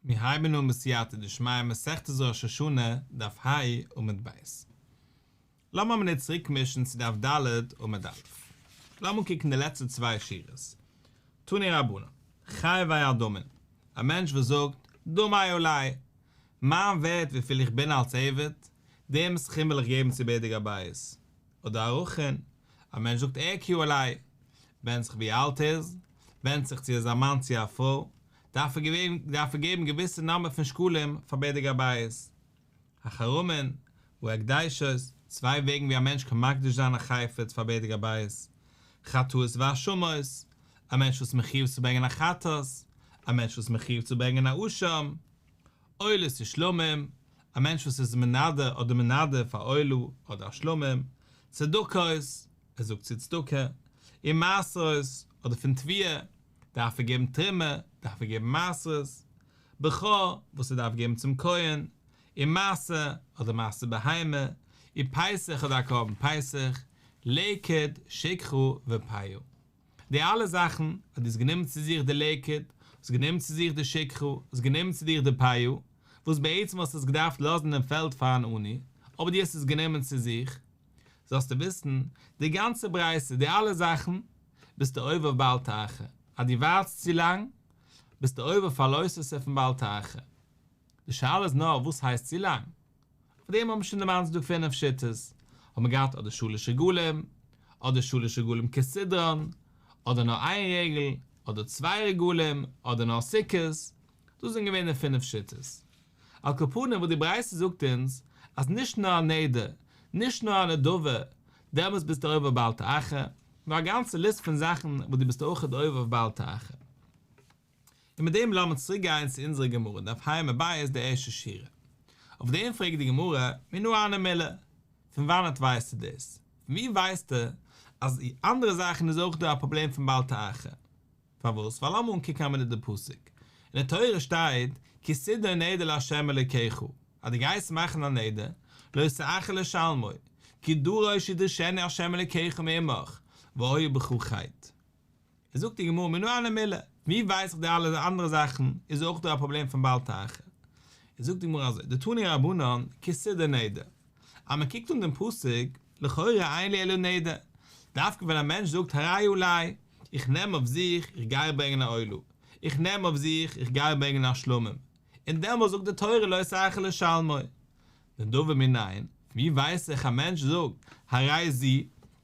מיר הייבן אן בסייעתא דשמיא מסכת ראש השנה, דף ה' עמוד ב'. לאמיר א מינוט צוריק מישן צו דף ד' עמוד א'. לאמיר אנקוקן די לעצטע צוויי שורות. תנו רבנן, חייבי הדמין, א מענטש וואס זאגט, דמי עלי, מיין ווערט וויפיל איך בין אלס עבד, דעם סכום וויל איך געבן צו בדק הבית. אדער ערכין, א מענטש זאגט ערכי עלי, ווענדט זיך ווי אלט ער איז, ווענדט זיך צו ער איז א מאן צו א פרוי, דארף ער דארף ער געבן געוויסע נאמבער פון שקלים פאר בדק הבית. החרמין, והקדשות, צוויי וועגן ווי א מענטש קען מקדיש זיין א חפץ פאר בדק הבית. חטאות ואשמות, א מענטש וואס איז מחיוב צו ברענגען א חטאת, א מענטש וואס איז מחיוב צו ברענגען א אשם. עולות ושלמים, א מענטש וואס איז מנדר אדער מנדב פאר עולה אדער א שלמים, צדקות, ער זאגט צו צדקה, און מעשרות, אדער פון תבואה, דארף ער געבן תרומה, דארף ער געבן מעשרות, בכור, וואס ער דארף געבן צום כהן, און מעשר, אדער מעשר בהמה, און פסח אדער א קרבן פסח, לקט, שכחה ופאה. די אלע זאכן, אז דו האסט גענומען צו זיך די לקט, האסט גענומען צו זיך די שכחה, האסט גענומען צו דיך די פאה, וואס בעצם וואלסטו עס געדארפט לאזן אין פעלד פאר אן עני, אבער דו האסט עס גענומען צו זיך, זאלסטו וויסן, די גאנצע ברייתא, די אלע זאכן, ביסטו עובר אויף בל תאחר, אז דו ווארטסט צו לאנג, ביסטו עובר אויף א לא תעשה פון בל תאחר. די שאלה איז נאר וואס הייסט צו לאנג? אויף דעם האבן מיר שוין דערמאנט ס'דא פינף שיטות, האבן מיר געהאט אדער שלש רגלים, אדער שלש רגלים כסדרן, אדער נאר איין רגל, אדער צוויי רגלים, אדער נאר סוכות, דאס זענען געווען די פינף שיטות. על כל פנים וואס די ברייתא זאגט אונז, אז נישט נאר א נדר, נישט נאר א נדבה, דעמאלטס ביסטו עובר בל תאחר, נאר א גאנצע ליסט פון זאכן וואס דו ביסט אויכעט עובר אויף בל תאחר. און מיט דעם לאמיר צוריק גיין צו אונזערע גמרא, דף ה' עמוד ב' די ערשטע שורה. אויף דעם פרעגט די גמרא, מנא הני מילי, פון וואנעט ווייסטו דאס? פון וואו ווייסטו אז אנדערע זאכן איז אויך דא א פראבלעם פון בל תאחר? פארוואס? ווייל לאמיר אנקוקן א מינוט די פסוק. אין די תורה שטייט, כי תדור נדר לה' אלוקיך, אז דו גייסט מאכן א נדר, לא תאחר לשלמו, כי דרוש ידרשנו ה' אלוקיך מעמך, והיה בך חטא. איז זאגט די גמרא מנא הני מילי, ווי ווייס איך די אלע אנדערע זאכן איז אויך דא א פראבלעם פון בל תאחר? איז זאגט די גמרא אזוי, דתנו רבנן כי תדור נדר, אז מען קוקט אן דעם פסוק, לכאורה אין לי אלא נדר, דווקא ווען א מענטש זאגט הרי עלי, איך נעם אויף זיך איך גיי ברענגען א עולה, איך נעם אויף זיך איך גיי ברענגען א שלמים, און דעמאלס זאגט די תורה לא תאחר לשלמו, נדבה מנין, פון ווי ווייס איך א מענטש זאגט הרי זו,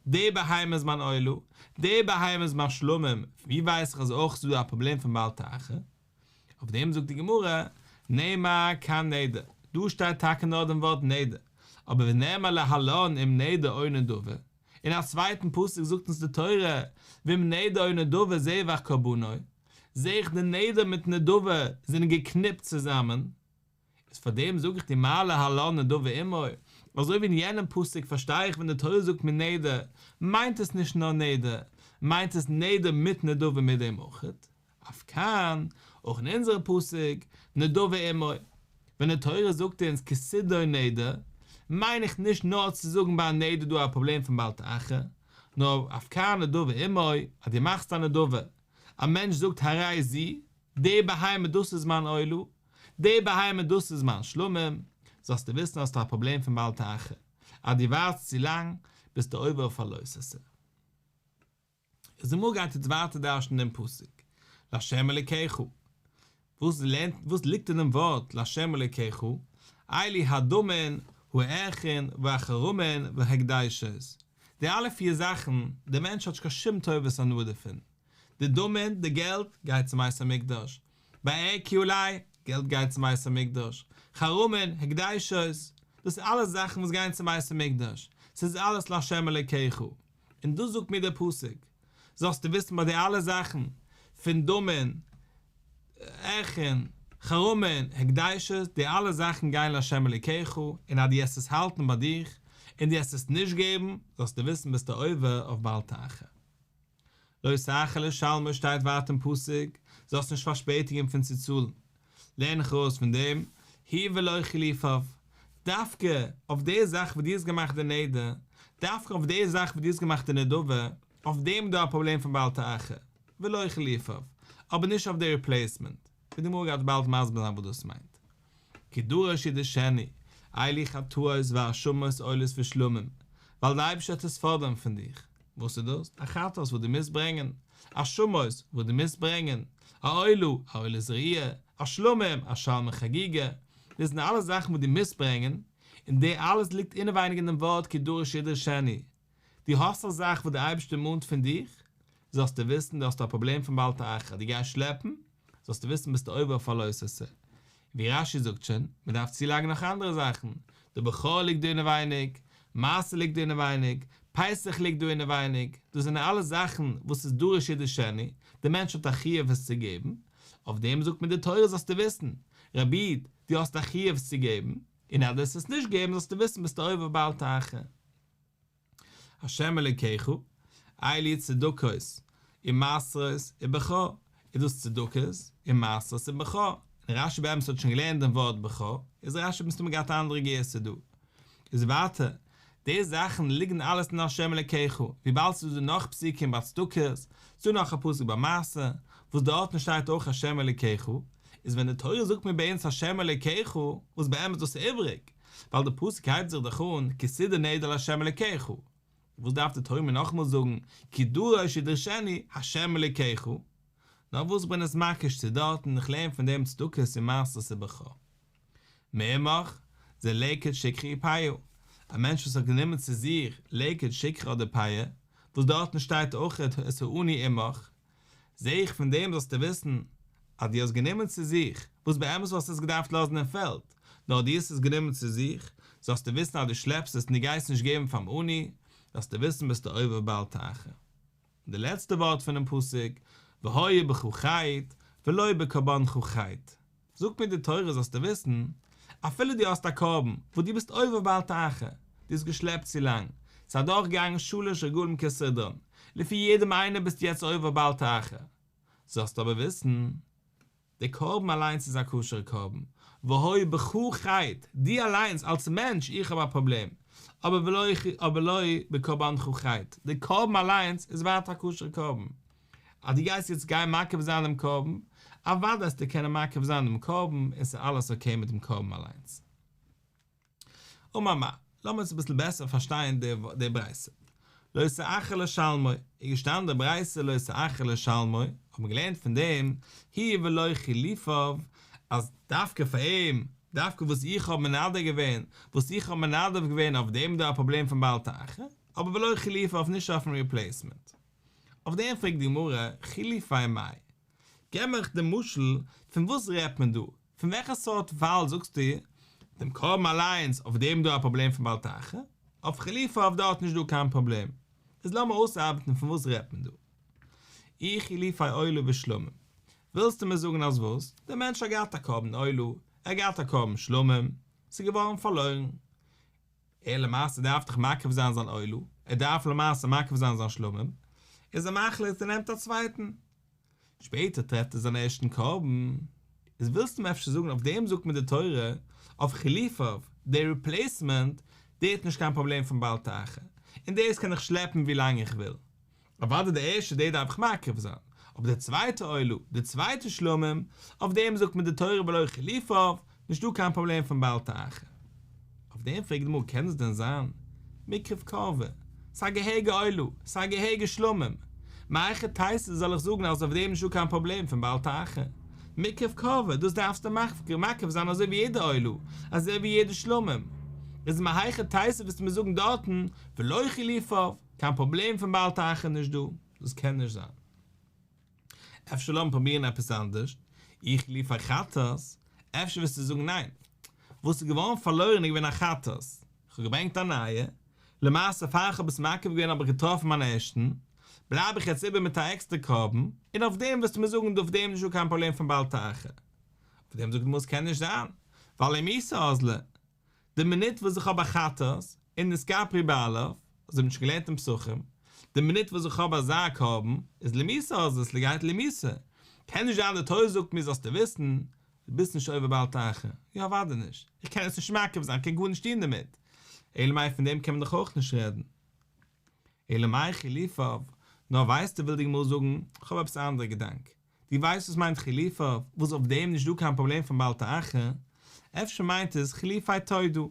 די בהמה איז מיין עולה, די בהמה איז מיין שלמים, פון ווי ווייס איך אז אויך ס'איז דא א פראבלעם פון בל תאחר? אויף דעם זאגט די גמרא, נאמר כאן נדר, דא שטייט טאקע נאר דעם ווארט נדר, אבער ונאמר להלן אם נדר או נדבה, אין א צווייטן פסוק זאגט אונז די תורה, ואם נדר או נדבה זבח קרבנו, זעה איך די נדר מיט נדבה זענען געקניפט צוזאמען, איז פאר דעם זאג איך דיר מה להלן נדבה עמו, אזוי ווי אין יענעם פסוק פארשטיי איך ווען די תורה זאגט מיר נדר, מיינט עס נישט נאר נדר, מיינט עס נדר מיט נדבה מיט דעם אויכעט, אף כאן, אויך אין אונזערע פסוק, נדבה עמו. ווען די תורה זאגט אונז כי תדור נדר, מיין איך נישט נאר צו זאגן ביי א נדר דא א פראבלעם פון בל תאחר, נאר אף כאן נדבה עמו, אז דו מאכסט א נדבה, א מענטש זאגט הרי זו, די בהמה דאס איז מיין עולה, די בהמה דאס איז מיין שלמים, זאלסטו וויסן האסטו א פראבלעם פון בל תאחר, אז דו ווארטסט צו לאנג, ביסטו עובר אויף א לא תעשה. איז די גמרא גייט יעצט ווייטער דרש'נען דעם פסוק, לה' אלוקיך, וואס לערנט וואס ליגט אין דעם ווארט לה' אלוקיך, אלו הדמין, הערכין, והחרמין, והקדשות, די אלע פיר זאכן, דער מענטש האט נישט קיין שום טובת הנאה דערפון, די דמין, די געלט, גייט צום בית המקדש, ביי ערכי עלי, געלט גייט צום בית המקדש, חרמין, הקדשות, דאס איז אלעס זאכן וואס גייען צום בית המקדש, ס'איז אלעס לה' אלוקיך, און דאס זאגט מיר דער פסוק, זאלסטו וויסן ביי די אלע זאכן, פון דמין, ערכין, חרמין, הקדשות, די אלע זאכן גייען לה' אלוקיך, און אז דו וועסט עס האלטן ביי דיך, און דו וועסט עס נישט געבן, זאלסטו וויסן ביסטו עובר אויף בל תאחר. לא תאחר לשלמו שטייט ווייטער אין פסוק, זאלסט נישט פארשפעטיגן פון צו צאלן. לערן איך ארויס פון דעם, הוא ולא חילופיו, דווקא אויף די זאך וואס דו האסט געמאכט די נדר, דווקא אויף די זאך וואס דו האסט געמאכט די נדבה, אויף דעם איז דא א פראבלעם פון בל תאחר, ולא חילופיו, אבער נישט אויף די ריפלעיסמענט. ווי די גמרא גייט באלד מסביר זיין וואס דאס מיינט. כי דרוש ידרשנו, אלו חטאות ואשמות עולות ושלמים, ווייל דער אייבערשטער וועט עס פאדערן פון דיך. וואס איז דאס? א חטאת וואס דו מוזט ברענגען, אשמות וואס דו מוזט ברענגען, א עולה, א עולת ראיה, א שלמים, א שלמי חגיגה, דאס זענען אלעס זאכן וואס דו מוזט ברענגען, און די אלעס ליגט אינעווייניג אין דעם ווארט כי דרוש ידרשנו. דו האסט א זאך וואס דער אייבערשטער מאנט פון דיך, זאלסטו וויסן דו האסט א פראבלעם פון בל תאחר, דו גייסט שלעפן, זאלסטו וויסן ביסטו עובר אויף א לא תעשה. ווי רש"י זאגט שוין, מען דארף צולייגן נאך אנדערע זאכן, די בכור ליגט דא אינעווייניג, מעשר ליגט דא אינעווייניג, פסח ליגט דא אינעווייניג, דאס זענען אלעס זאכן וואס איז דרוש ידרשנו, דער מענטש האט א חיוב עס צו געבן, אויף דעם זאגט מיר די תורה זאלסטו וויסן, רבי איד, דו האסט א חיוב עס צו געבן, און אז דו וועסט עס נישט געבן זאלסטו וויסן ביסטו עובר בל תאחר. השם אלוקיך, אלו צדקות ומעשרות ובכור, איז דאס צדקות און מעשרות און בכור, און רש"י באמת האט שוין געלערנט דעם ווארט בכור, איז רש"י מסתמא געהאט א אנדערע גירסא דא. איז ווייטער, די זאכן ליגן אלעס אין השם אלוקיך, וויבאלד ס'איז דא נאך פסוקים ביי צדקות, ס'דא נאך א פסוק ביי מעשר, וואס דארטן שטייט אויך השם אלוקיך, איז ווען די תורה זאגט מיר ביי אונז השם אלוקיך, וואס באמת דאס איז איבריג, ווייל די פסוק הייבט זיך דאך אן כי תדור נדר לה' אלוקיך, וואס דארף די תורה מיר נאכאמאל זאגן כי דרוש ידרשנו ה' אלוקיך, נאר וואס כ'בין עס מקיש צו דארטן איך לערן פון דעם צדקות און מעשרות ובכור. מעמך, זה לקט שכחה ופאה, א מענטש וואס האט גענומען צו זיך לקט שכחה אדער פאה, וואס דארטן שטייט אויך את העני עמך, זע איך פון דעם זאלסטו וויסן אז דו האסט גענומען צו זיך, וואס באמת וואלסטו עס געדארפט לאזן אין פעלד, נאר דו האסט עס גענומען צו זיך, זאלסטו וויסן אז דו שלעפסט עס און דו גייסט נישט געבן פאר'ן עני, זאלסטו וויסן ביסטו עובר בל תאחר. און די לעצטע ווארט פונעם פסוק, והיה בך חטא ולא בקרבנך חטא. זאגט מיר די תורה זאלסטו וויסן, אפילו דו האסט א קרבן וואס דו ביסט עובר בל תאחר, דו האסט געשלעפט צו לאנג, ס'איז אדורכגעגאנגען שלש רגלים כסדרן, לפי יעדעם איינער ביסטו יעצט עובר בל תאחר, זאלסטו אבער וויסן, די קרבן אליינס איז א כשר'ע קרבן, והיה בך חטא, דו אליינס אלס מענטש, איך האב א פראבלעם, אבער ולא אבער לא בקרבנך חטא, די קרבן אליינס איז ווייטער א כשר'ע קרבן, אז דו גייסט יעצט גיין מקריב זיין דעם קרבן, אוודאי וועסטו קענען מקריב זיין דעם קרבן און ס'איז אלעס אקעי מיט דעם קרבן אליינס. אמר מר, לאמיר עס אביסל בעסער פארשטיין די ברייתא. לא תאחר לשלמו, איז געשטאנען די ברייתא לא תאחר לשלמו, האט מען געלערנט פון דעם, הוא ולא חילופיו, אז דווקא פאר אים, דווקא וואס איך האב מנדב געווען, וואס איך האב מנדב געווען אויף דעם איז דא א פראבלעם פון בל תאחר, אבער ולא חילופיו נישט אויפן ריפלעיסמענט. אויף דעם פרעגט די גמרא, חילופי מאי? געב מיך די משל, פון וואס רעדט מען דא? פון וועלכע סארט פאל זאגסטו, דעם קרבן אליינס, אויף דעם איז דא א פראבלעם פון בל תאחר, אויף חילופיו דארט נישט דא קיין פראבלעם. איז לאמיר אויסארבעטן פון וואס רעדט מען דא. אי חילופי עולה ושלמים. ווילסטו מיר זאגן אז וואס? דער מענטש האט געהאט א קרבן עולה, ער האט געהאט א קרבן שלמים, ס'איז געווארן פארלוירן. ער למעשה דארף דאך מקריב זיין זיין עולה, ער דארף למעשה מקריב זיין זיין שלמים, איז ער מחליט ער נעמט א צווייטן. שפעטער טרעפט ער זיין ערשטן קרבן, איז ווילסטו מיר אפשר זאגן אויף דעם זאגט מיר די תורה, אויף חילופיו, די ריפלעיסמענט, דער האט נישט קיין פראבלעם פון בל תאחר, און דאס קען איך שלעפן ווי לאנג איך וויל. אוודאי די ערשטע די דארף איך מקריב זיין, אבער די צווייטע עולה, די צווייטע שלמים, אויף דעם זאגט מיר די תורה ולא חילופיו, נישטא קיין פראבלעם פון בל תאחר. אויף דעם פרעגט די גמרא קען עס דען זיין? מיקרב קרבי, ס'איז א געהעריגע עולה, ס'איז א געהעריגע שלמים, מהיכי תיתי זאל איך זאגן אז אויף דעם נישטא קיין פראבלעם פון בל תאחר? מיקרב קרבי, דאס דארפסטו מקריב זיין אזוי ווי יעדע עולה, אזוי ווי יעדע שלמים, איז מהיכי תיתי וועסטו מיר זאגן דארטן ולא חילופיו? קיין פראבלעם פון בל תאחר נישט דא, דאס קען נישט זיין. אפשר לאמיר פרובירן עפעס אנדערש, אי חילופי חטאת, אפשר וועסטו זאגן ניין, וואס איז געווארן פארלוירן איז געווען א חטאת, איך האב געברענגט א נייע, למעשה פאר איך האב עס מקריב געווען האב איך געטראפן מיין ערשטן, בלייב איך יעצט איבער מיט א עקסטער קרבן, און אויף דעם וועסטו מיר זאגן אויף דעם נישטא קיין פראבלעם פון בל תאחר. אויף דעם זאגט די גמרא עס קען נישט זיין, ווייל למיתה אזלא, די מינוט וואס איך האב א חטאת און נתכפרו בעליו, אזוי האט מען שוין געלערנט אין פסחים, די מינוט וואס איך האב אזא קרבן, איז למיתה אזלא, ס'גייט למיתה, קען נישט זיין די תורה זאגט מיר זאלסטו וויסן, דו ביסט נישט עובר בל תאחר, יא אוודאי נישט, איך קען עס נישט מקריב זיין, איך קען גארנישט טון דערמיט, אלא מאי פון דעם קען מען דאך אויך נישט רעדן. אלא מאי חילופיו, נאר ווייסטו וויל די גמרא זאגן, איך האב עפעס א אנדערע געדאנק. דו ווייסט וואס מיינט חילופיו, וואס אויף דעם נישט דא קיין פראבלעם פון בל תאחר, אפשר מיינט עס חילופי תודה.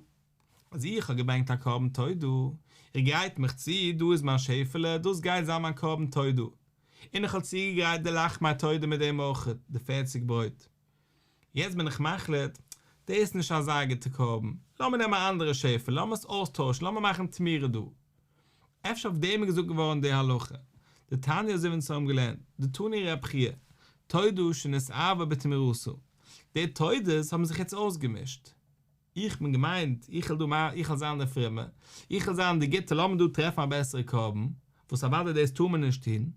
אז איך האב געברענגט א קרבן תודה, איך גרייט מיך צו, דא איז מיין שעפעלע, דאס גייט זיין מיין קרבן תודה, און איך האב צוגעגרייט די לחמי תודה מיט דעם אויך, די פערציג ברויט. יעצט בין איך מחליט, דאס איז נישט אזא גוטע קרבן, לאמיר נעמען א אנדערע שעפעלע, לאמיר עס אויסטוישן, לאמיר מאכן תמורה דא. אפשר אויף דעם איז געזאגט געווארן די הלכה, דתניא אזוי ווי אונז האבן געלערנט, דתני רב חייא, תודה שנתערבה בתמורתה, די תודות האבן זיך יעצט אויסגעמישט, איך בין געמיינט, איך וועל דא איך וועל זיין דער פרומער, איך וועל זיין די גוטע, לאמיר דא טרעפן א בעסערע קרבן, וואס אוודאי דאס טאר מען נישט טון,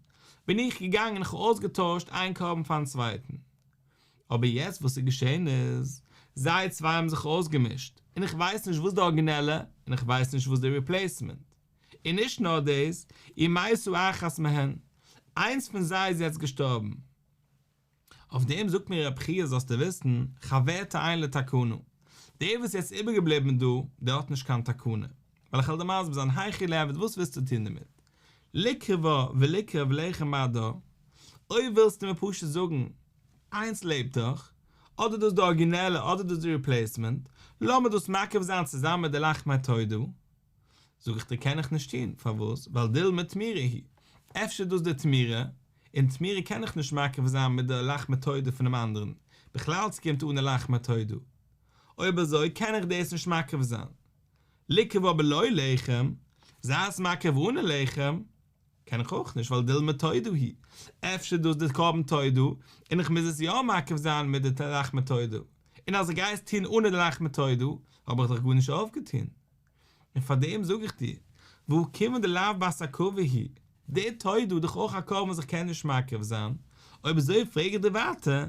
בין איך געגאנגען און איך האב אויסגעטוישט איין קרבן פארן צווייטן. אבער יעצט וואס איז געשען איז, זיי צוויי האבן זיך אויסגעמישט, און איך ווייס נישט וואס די ארגינעלע, און איך ווייס נישט וואס די ריפלעיסמענט. און נישט נאר דאס, ומתה אחת מהן, איינס פון זיי איז יעצט געשטארבן. אויף דעם זאגט מיר רב חייא זאלסטו וויסן, חברתה אין לה תקנה, דער וואס איז יעצט איבערגעבליבן דא, דער האט נישט קיין תקנה, ווייל איך וועל דיר מסביר זיין, היכי ליעבד וואס ווילסטו טון דערמיט? ליקרבה וליקרב לחם בהדה, אויב ווילסטו מיר פשוט זאגן, איינס לעבט דאך, אדער דאס די ארגינעלע אדער דאס די ריפלעיסמענט, לאמיר דאס מקריב זיין צוזאמען מיט די לחמי תודה, זאג איך דיר קען איך נישט טון, פארוואס? ווייל דילמא תמורה היא, אפשר איז דאס די תמורה, און תמורה קען איך נישט מקריב זיין מיט די לחמי תודה פונעם אנדערן, בכלל ס'קומט אן די לחמי תודה, אויב אזוי קען איך דאס נישט מקריב זיין. ליקרבה בלא לחם, זיי עס מקריב אנע לחם, קען איך אויך נישט ווייל דילמא תודה היא, אפשר איז דאס די קרבן תודה און איך מוז עס יא מקריב זיין מיט די לחמי תודה, און אז איך גיי עס טון אנע די לחמי תודה האב איך דאך גארנישט אויפגעטון. און פאר דעם זאג איך דיר, והא כיוון דלאו בת הקרבה היא, די תודה איז דאך אויך א קרבן וואס איך קען נישט מקריב זיין, אויב אזוי פרעג איך דיר ווייטער,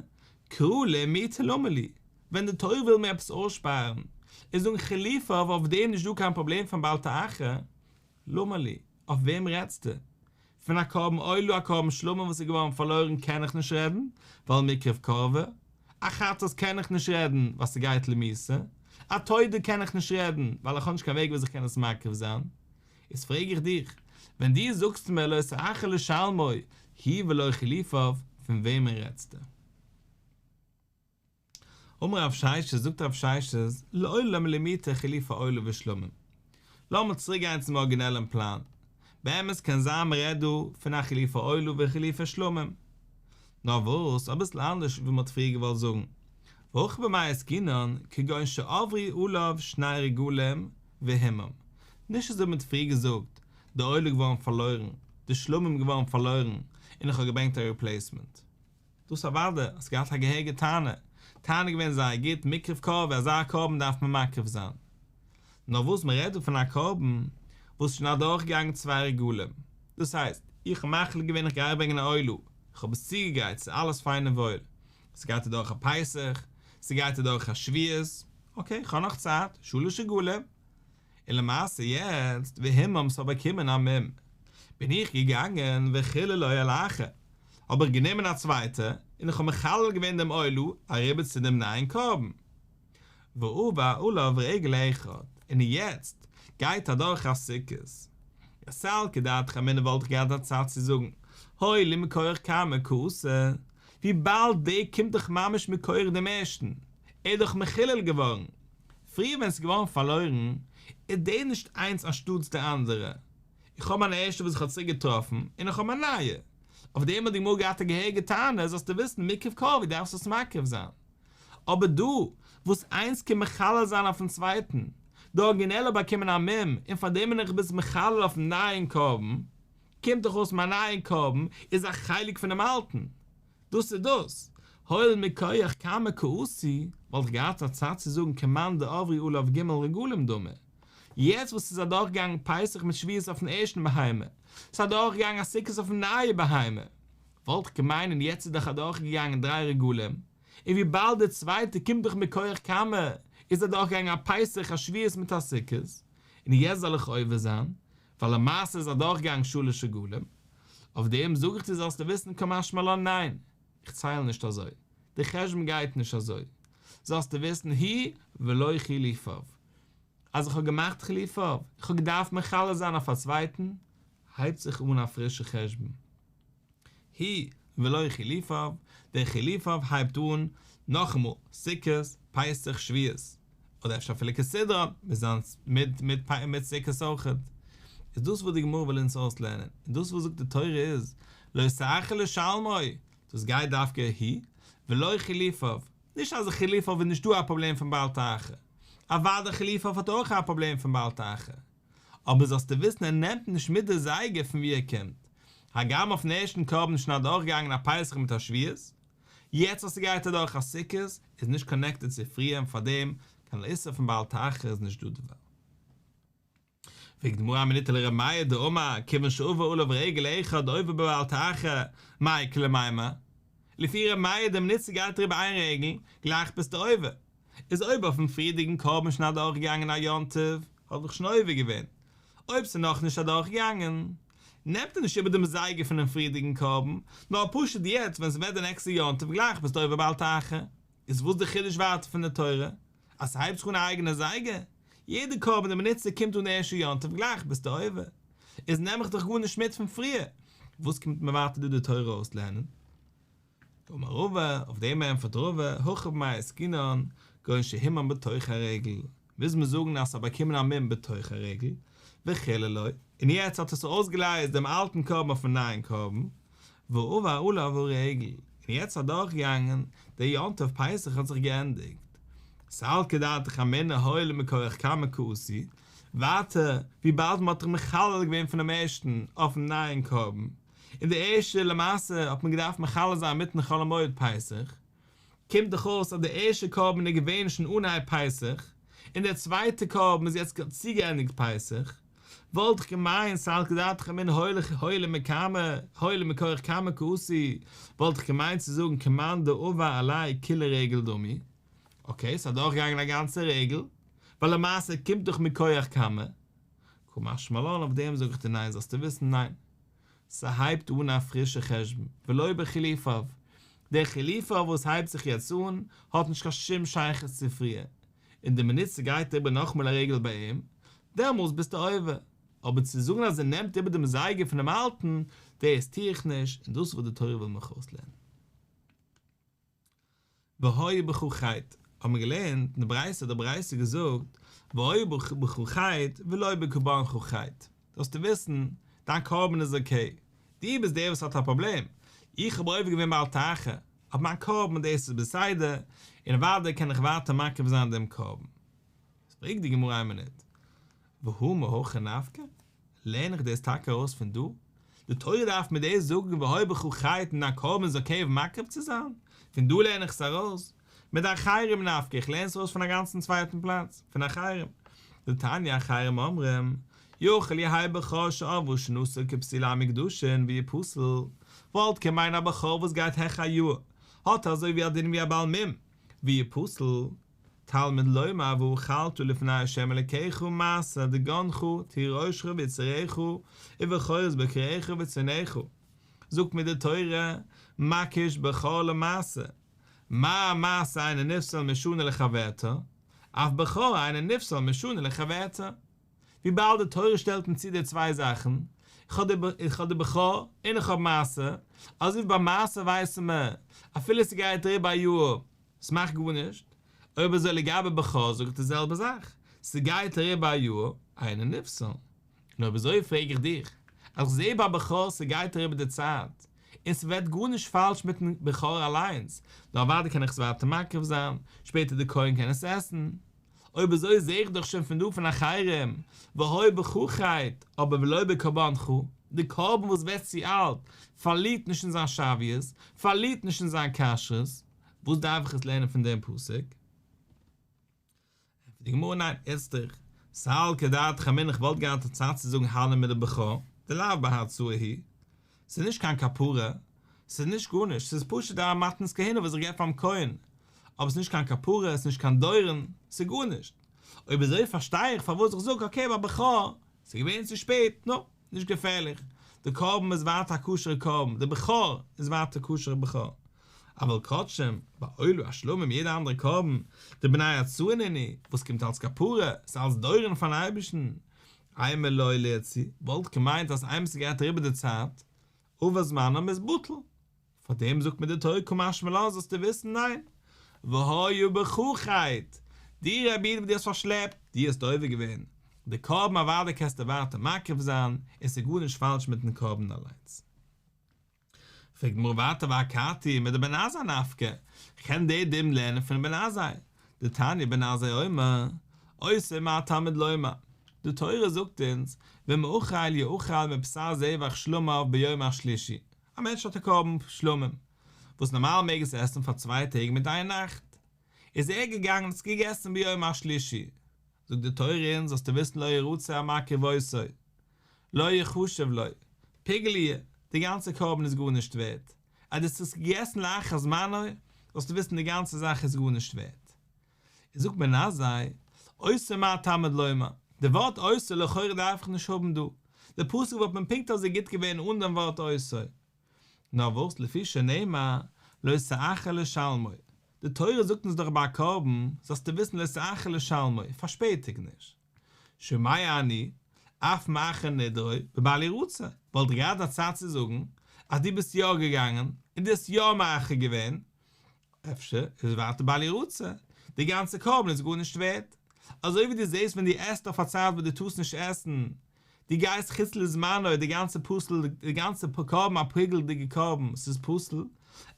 קרא למעוטי למה לי, ווען די תורה וויל מיר עפעס אויסשפארן, און זאגן חילופיו אויף דעם נישט דא קיין פראבלעם פון בל תאחר, למה לי, אויף וועם רעדסטו? פון א קרבן עולה א קרבן שלמים וואס איז געווארן פארלוירן קען איך נישט רעדן, ווייל מיקרב קרבי, א חטאת קען איך נישט רעדן ווייל ס'גייט למיתה, א תודה קען איך נישט רעדן ווייל איך האב נישט קיין וועג וויאזוי איך קען עס מקריב זיין. איז פרעג איך דיך, ווען דו זאגסט מיר לא תאחר לשלמו הוא ולא חילופיו, פון וועמען רעדסטו? אמר רב ששת, זאגט רב ששת, לעולם למעוטי חילופי עולה ושלמים. לאמיר צוריק גיין צום ארגינעלען פלאן. באמת קען זיין מען רעדט דא פון א חילופי עולה וחילופי שלמים. נאר וואס, אביסל אנדערש ווי מען האט פריער געוואלט זאגן. והכא במאי עסקינן, כגון שעברו עליו שני רגלים והומם. נישט אזוי ווי מען האט פריער געזאגט, די עולה איז געווארן פארלוירן, די שלמים געווארן פארלוירן, און איך האב געברענגט א ריפלעיסמענט. דאס אוודאי, האסט געהאט א געהעריגע טענה, טענה געווען זייער גוט, מיקרב קרבי, אזא קרבן דארף מען מקריב זיין. נאר וואס מען רעדט דא פון א קרבן וואס איז שוין אדורך געגאנגען צוויי רגלים, דאס הייסט, איך האב מחליט געווען איך גיי ברענגען א עולה, איך האב עס צוגעגרייט, ס'איז אלעס פיין און וואויל, ס'גייט אדורך א פסח, ס'גייט אדורך א שבועות, אקעי, כ'האב נאך צייט, שלש רגלים, און למעשה יעצט והומם ס'האט באקומען א מום, בין איך געגאנגען וחיללו על אחר, האב איך גענומען א צווייטע און איך האב מחלל געווען דעם עולה אריבער צו דעם נייען קרבן, ועבר עליו רגל אחד, און יעצט גייט אדורך א סוכות. סלקא דעתך אמינא וואלט איך געהאט א צד צו זאגן, הואיל ומכח קמא קאתי, וויבאלד דער קומט דאך ממש מכח דעם ערשטן, ער איז דאך מחולל געווארן, פריער ווען ס'איז געווארן פארלוירן, איז דער נישט איינס אנשטאטס די אנדערע. איך האב מיין ערשטע וואס איך האב צוריק געטראפן, און איך האב מיין נייע. אויף דעם האט די גמרא געהאט א געהעריגע טענה, זאלסטו וויסן, מיקרב קרבי דארפסט עס מקריב זיין. אבער דא, וואס איינס קען מחלל זיין אויפן צווייטן, די ארגינעלע האט באקומען א מום, און פאר דעם בין איך עס מחלל אויפן נייען קרבן, קומט דאך אויס מיין נייען קרבן איז א חלק פונעם אלטן. דאס איז דאס. הואיל מכח קמא קאתי, וואלט איך געהאט א צד צו זאגן כמאן דעברו עליו ג' רגלים דמי. יעצט וואס ס'איז אדורכגעגאנגען פסח מיט שבועות אויפן ערשטן בהמה, ס'איז אדורכגעגאנגען א סוכות אויפן נייע בהמה, וואלט איך געמיינט און יעצט איז דאך אדורכגעגאנגען דריי רגלים, און וויבאלד די צווייטע קומט דאך מכח קמא, איז אדורכגעגאנגען א פסח א שבועות מיט א סוכות, און יעצט זאל איך עובר זיין, ווייל למעשה איז אדורכגעגאנגען שלש רגלים, אויף דעם זאג איך דיר זאלסטו וויסן קא משמע לן ניין, איך צייל נישט אזוי, די חשבון גייט נישט אזוי, זאלסטו וויסן הוא ולא חילופיו, אז איך האב געמאכט חילופיו, איך האב געדארפט מחלל זיין אויף א צווייטן, הייבט זיך אן א פרישע חשבון, הוא. ולא חילופיו, דער חילופיו הייבט אן נאכאמאל סוכות, פסח, שבועות, אדער אפשר אפילו כסדרן, מיט מיט מיט סוכות אויכעט. איז דאס וואס די גמרא וויל אונז אויסלערנען, און דאס וואס זאגט די תורה איז, לא תאחר לשלמו, דאס גייט דווקא הוא, ולא חילופיו, נישט אז חילופיו איז נישט דא א פראבלעם פון בל תאחר, אוודאי חילופיו האט אויך א פראבלעם פון בל תאחר, אבער זאלסטו וויסן ער נעמט נישט מיט די זייגער פון ווי ער קומט, הגם אויפן ערשטן קרבן איז שוין אדורכגעגאנגען א פסח מיט א שבועות, יעצט אז ס'גייט אדורך א סוכות איז נישט קאנעקטעד צו פריער און פארדעם קיין איסור פון בל תאחר איז נישט דא דערווייל. פרעגט די גמרא א מינוט ולר' מאיר דאמר כיוון שעבר עליו רגל אחד עובר בבל תאחר מאי איכא למימר, לפי ר' מאיר די מינוט ס'גייט אריבער איין רגל גלייך ביסטו עובר, איז אויב אויפן פריערדיגן קרבן שוין אדורכגעגאנגען א יום טוב האב איך שוין עובר געווען, אויב ס'איז נאכנישט אדורכגעגאנגען נעמט ער נישט איבער דעם זייגער פונעם פריערדיגן קרבן, נאר פשוט יעצט ווען ס'ווערט די נעקסטע יום טוב גלייך ביסטו עובר בל תאחר. איז וואס די חידוש ווייטער פון די תורה? אז ס'הייבט זיך אן א אייגענע זייגער? יעדע קרבן די מינוט ס'קומט אן די ערשטע יום טוב גלייך ביסטו עובר. איז נעם איך דאך גארנישט מיט פון פריער. וואס קומט מיר ווייטער דא די תורה אויסלערנען? אמר רבא, אויף דעם ענטפערט רבא, הכא במאי עסקינן, כגון שהומם בתוך הרגל, מוז מען זאגן אז ס'האט באקומען א מום בתוך הרגל, וחיללו, און יעצט האט עס אויסגעלייזט דעם אלטן קרבן אויפן נייעם קרבן, ועבר עליו הרגל, און יעצט איז אדורכגעגאנגען, דער יום טוב פסח האט זיך געענדיגט. סלקא דעתך אמינא הואיל ומכח קמא קאתי, ווייטער, וויבאלד מ'האט דאך מחלל געווען פונעם ערשטן אויפן נייעם קרבן, און די ערשטע למעשה האט מען געדארפט מחלל זיין מיטן חול המועד פסח, קומט דאך אויס אז די ערשטע קרבן איז געווען שוין אנהייב פסח, און דער צווייטע קרבן איז יעצט צוגעענדיגט פסח, וואלט איך געמיינט סלקא דעתך אמינא הואיל ומקמא, הואיל ומכח קמא קאתי, וואלט איך געמיינט צו זאגן כמאן דעבר עליה כוליה רגל דמי, אקעי ס'איז אדורכגעגאנגען א גאנצע רגל, ווייל למעשה קומט דאך מכח קמא, קא משמע לן אויף דעם זאג איך דיר ניין זאלסטו וויסן ניין. ס'הייבט אן א פרישע חשבון, ולא בחילופיו. דער חילופיו וואס הייבט זיך יעצט אן, האט נישט קיין שום שייכות צו פריער, און די מינוט ס'גייט איבער נאכאמאל א רגל ביי אים, דעמאלס ביסטו עובר. אבער צו זאגן אז ער נעמט איבער דעם זייגער פונעם אלטן, דאס טו איך נישט, און דאס איז וואס די תורה וויל מיך אויסלערנען. והיה בך חטא, האט מען געלערנט אין די ברייתא האט די ברייתא געזאגט והיה בך חטא ולא בקרבנך חטא, זאלסטו וויסן, דיין קרבן איז אקעי, דו ביסט דער וואס האט א פראבלעם, איך האב עובר געווען בל תאחר, אבער מיין קרבן דאס איז בסדר, און אוודאי קען איך ווייטער מקריב זיין דעם קרבן. פרעגט די גמרא איין מינוט, והא מהכא נפקא? לערן איך דאס טאקע ארויס פון דא? די תורה דארף מיר דאס זאגן והיה בך חטא און דיין קרבן איז אקעי אויף מקריב צו זיין? פון דא לערן איך עס ארויס? מדאחרים נפקא, איך לערן עס ארויס פון א גאנצן צווייטן פלאץ, פון אחרים. דתניא אחרים אומרים, יכול יהא בכור שעברה שנתו כפסולי המוקדשין ויפסל, וואלט געמיינט א בכור וואס גייט העכער א יאר, האט אזוי ווי א דין ווי א בעל מום, ויפסל, תלמוד לומר ואכלת לפני ה' אלקיך מעשר דגנך תירושך ויצהרך ובכורות בקרך וצאנך, זאגט מיר די תורה, מקיש בכור למעשר, מה מעשר אינו נפסל משנה לחברתו, אף בכור אינו נפסל משנה לחברתו. וויבאלד די תורה שטעלט אונז צו די צוויי זאכן, איך האב די בכור און איך האב מעשר, אזוי ווי ביי מעשר ווייסן מיר, אפילו ס'גייט אריבער א יאר, ס'מאכט גארנישט, אויב אזוי לגבי בכור זאג איך די זעלבע זאך, ס'גייט אריבער א יאר, אינו נפסל. און אויב אזוי פרעג איך דיך, אז איך זעה ביי בכור ס'גייט אריבער די צייט, און ס'ווערט גארנישט פאלש מיטן בכור אליינס, נאר אוודאי קען איך עס ווייטער מקריב זיין, שפעטער די כהן קען עס עסן. אויב אזוי זעה איך דאך שוין פון דא פון אחרים, והיה בך חטא, אבער ולא בקרבנך, די קרבן וואס ווערט צו אלט, פארלירט נישט אין זיין שוויות, פארלירט נישט אין זיין כשרות, וואס דארף איך עס לערנען פון דעם פסוק? ענטפערט די גמרא ניין, איצטריך, סלקא דעתך אמינא איך וואלט געהאט א צד צו זאגן הני מילי בכור, דלאו בהצעה הוא, ס'איז נישט קיין כפרה, ס'איז נישט גארנישט, ס'איז פשוט א מתנת כהונה וואס איך געב פאר'ן כהן, אבער ס'איז נישט קיין כפרה, ס'איז נישט קיין דורון, ס'איז גארנישט. אויב אזוי פארשטיי איך פארוואס איך זאג אקעי ביי בכור, ס'איז געווען צו שפעט, נו, נישט געפערליך, די קרבן איז ווייטער א כשר'ע קרבן, די בכור איז ווייטער כשר'ע בכור. אבל קדשים, ביי עולה שלמים יעדע אנדערע קרבן, דבני הצעה נינהו, וואס קומט אלס כפרה, ס'איז אלס דורון פאר'ן אייבערשטן, אימא לא לירצו, וואלט געמיינט אז איינמאל ס'גייט אריבער די צייט, עבר זמנם איז בטל. פאר דעם זאגט מיר די תורה קא משמע לן זאלסטו וויסן ניין, והיה בך חטא, דו רבי איד וואס דו האסט פארשלעפט, דו האסט עובר געווען, די קרבן אוודאי קענסטו ווייטער מקריב זיין, און ס'איז גארנישט פאלש מיטן קרבן אליינס. פרעגט די גמרא ווייטער ואכתי מדבן עזאי נפקא, כ'קען די דין לערנען פון בן עזאי, דתניא בן עזאי אומר, אותו מה תלמוד לומר, די תורה זאגט אונז, ואם אכל יאכל מבשר זבח שלמיו ביום השלישי, א מענטש האט א קרבן שלמים, וואס נארמאל מעג עס עסן פאר צוויי טעג מיט איין נאכט, איז ער געגאנגען און עס געגעסן ביום השלישי, זאגט די תורה אונז זאלסטו וויסן לא ירצה המקריב אותו, לא יחשב לו, פיגול יהיה, די גאנצע קרבן איז גארנישט ווערט, אז דו האסט עס געגעסן לאחר זמנו, זאלסטו וויסן די גאנצע זאך איז גארנישט ווערט. איז זאגט בן עזאי, אותו מה תלמוד לומר, די ווארט אותו לכאורה דארף איך נישט האבן דא, די פסוק וואלט מיר פונקט אזוי גוט געווען אן דעם ווארט אותו. נאר וואס לפי שנאמר לא תאחר לשלמו, די תורה זאגט אונז דאך ביי א קרבן, זאלסטו וויסן לא תאחר לשלמו, פארשפעטיג נישט. שומע אני, אף מאחר נדרו, בבל ירצה, וואלט איך געהאט א צד צו זאגן אז דו ביסט יא געגאנגען און דו האסט יא מאחר געווען, אפשר איז ווייטער בל ירצה, די גאנצע קרבן איז גארנישט ווערט. אזוי ווי דו זעסט ווען דו עסט אויף א צייט וואס דו טארסט נישט עסן, דו גייסט חוץ לזמנו, די גאנצע פסול, די גאנצע קרבן א פגול'דיגע קרבן, ס'איז פסול,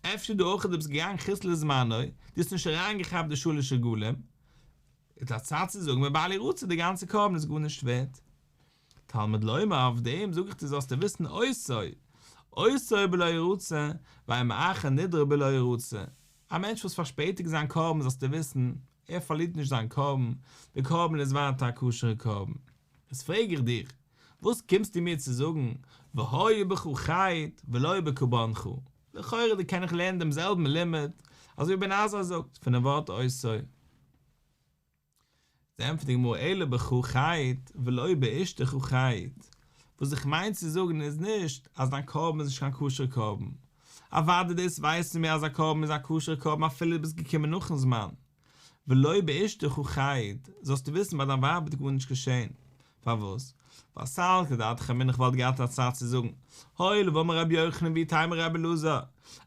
אפשר דא אויך דו ביסט געגאנגען חוץ לזמנו, דו האסט נישט אריינגעכאפט די שלש רגלים, איז א צד צו זאגן בבל ירצה די גאנצע קרבן איז גארנישט ווערט. תלמוד לומר אויף דעם זאג איך דיר זאלסטו וויסן אותו, אותו בלא ירצה, ואין מאחר נדרו בלא ירצה, א מענטש וואס פארשפעטיגט זיין קרבן זאלסטו וויסן, ער פארלירט נישט זיין קרבן, די קרבן איז ווייטער א כשר'ע קרבן. איז פרעג איך דיך, וואס קומסטו מיר צו זאגן, והיה בך חטא ולא בקרבנך, לכאורה דא קען איך לערנען דעם זעלבן לימוד, אזוי ווי בן עזאי זאגט, פונעם ווארט אותו. ענטפערט די גמרא אלא בך חטא ולא באשתך חטא, וואס איך מיין צו זאגן איז נישט אז דיין קרבן איז נישט קיין כשר'ע קרבן, אוודאי דאס ווייסן מיר אז א קרבן איז א כשר'ע קרבן אפילו דו ביסט געקומען נאכן זמן, ולא באשתך חטא, זאלסטו וויסן ביי דיין ווייב וועט גארנישט געשען, פארוואס? ווייל סלקא דעתך אמינא איך וואלט געהאט א צד צו זאגן, הואיל ואמר רבי יוחנן ואיתימא רבי אלעזר,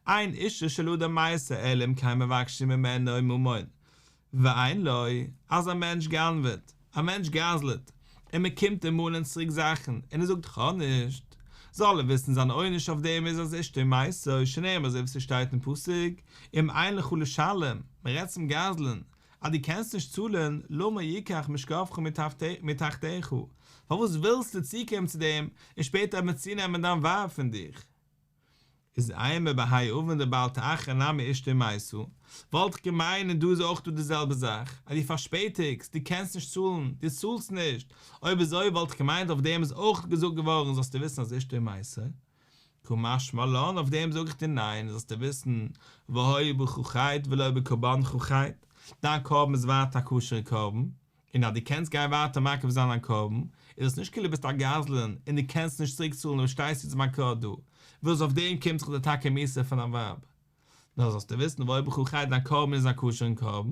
אין אשתו של אדם מתה אלא אם כן מבקשים ממנו ממון, ואין לו, אז א מענטש גנב'עט, א מענטש גזל'ט, און מען קומט אים מאנען צוריק זאכן, און ער זאגט כ'האב נישט, זאל ער וויסן זיין עונש אויף דעם איז אז אשתו מתה, שנאמר אזוי ווי ס'שטייט אין פסוק, אם אין לך לשלם, מען רעדט צום גזלן, אז דו קענסט נישט צאלן, למה יקח משכבך מתחתיך, פארוואס ווילסטו צוקומען צו דעם, און שפעטער וועט מען צונעמען דיין ווייב פון דיך? איז אימא בהאי עוון דבל תאחר נמי אשתו מתה, וואלט איך געמיינט און דא איז אויך דא די זעלבע זאך, אז דו פארשפעטיגסט, דו קענסט נישט צאלן, דו צאלסט נישט, אויב אזוי וואלט איך געמיינט אויף דעם איז אויך געזאגט געווארן זאלסטו וויסן אז אשתו מתה. קא משמע לן אויף דעם זאג איך דיר ניין זאלסטו וויסן והיה בך חטא ולא בקרבנך חטא, דיין קרבן איז ווייטער א כשר'ע קרבן, און אז דו קענסט גיין ווייטער מקריב זיין דיין קרבן, איז עס נישט כאילו ביסט א גזלן און דו קענסט נישט צוריק צאלן און שטייסט יעצט באנקראט דא, וואס אויף דעם קומט זיך דיר טאקע מיתה פון דיין ווייב. נאר זאלסטו וויסן והיה בך חטא דיין קרבן איז א כשר'ן קרבן,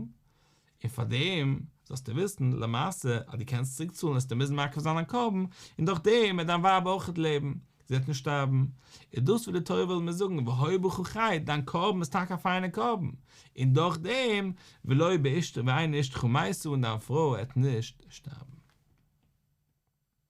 און פאר דעם זאלסטו וויסן למעשה אז דו קענסט צוריק צאלן וועסטו מוזן מקריב זיין דיין קרבן, און דורך דעם וועט דיין ווייב אויכעט לעבן, זי וועט נישט שטארבן. איז דאס וואס די תורה וויל מיר זאגן, והיה בך חטא, דיין קרבן איז טאקע א פיינע קרבן, און דורך דעם ולא באשתך ואין אשתך מתה און דיין פרוי וועט נישט שטארבן.